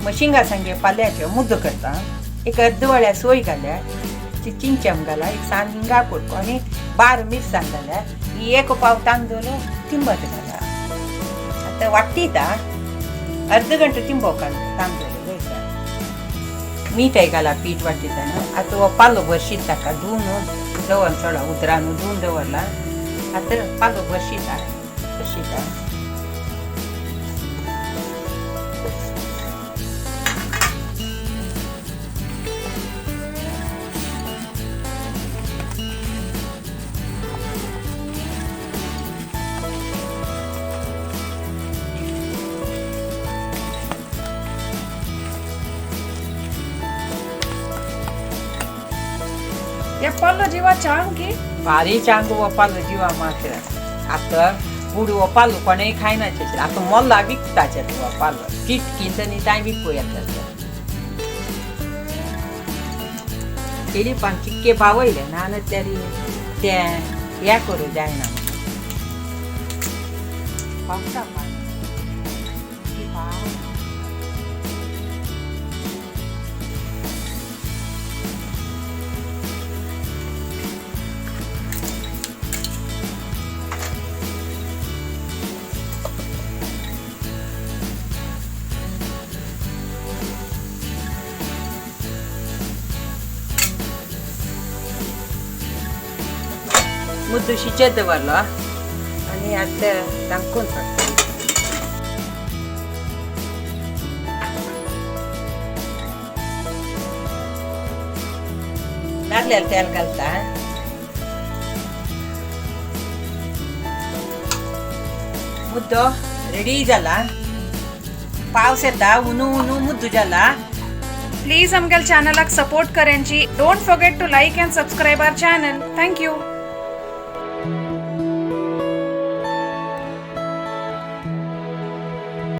मग शिंगा सांगे पाल्याचे मुद्दो करता. एक अर्दवळ्या सोय घाल्या, चिंचम घाला, एक सान हिंगा कुडको आनी 12 मिरसांग घाल्या, एक पाव तांदूळ तिंबत घाला. आतां वाडटीता अर्द घंटो तिंबो तांदूळ वयता. मीठय घाला पीठ वाडटितना. आतां हो पालो भरशीत ताका धुवन दवर, थोडो उदरान धुवन दवरला. आतां पालो भरशीता भरशीता. या पालो जीवा चांग की भारी चांग हो पालो जीवा मात्र. आतां बुडो हो पालो कोणूय खायना. आतां मोल्ला विकताचे हो पालो, किटकी आनी तांय विकूं येता. फिलिपान चिक्के पावयले ना तरी ते हें करूं जायना. पावसा मुद्दो शिचें दवरलो आनी आतां धांकून पडटा. नारल्यार तेल घालता. मुद्दो रेडी जाला. पावस येता, उनू उनू मुद्दो जाला. प्लीज आमगेल चॅनलाक support करेंची. Don't forget to like and subscribe our channel. Thank you.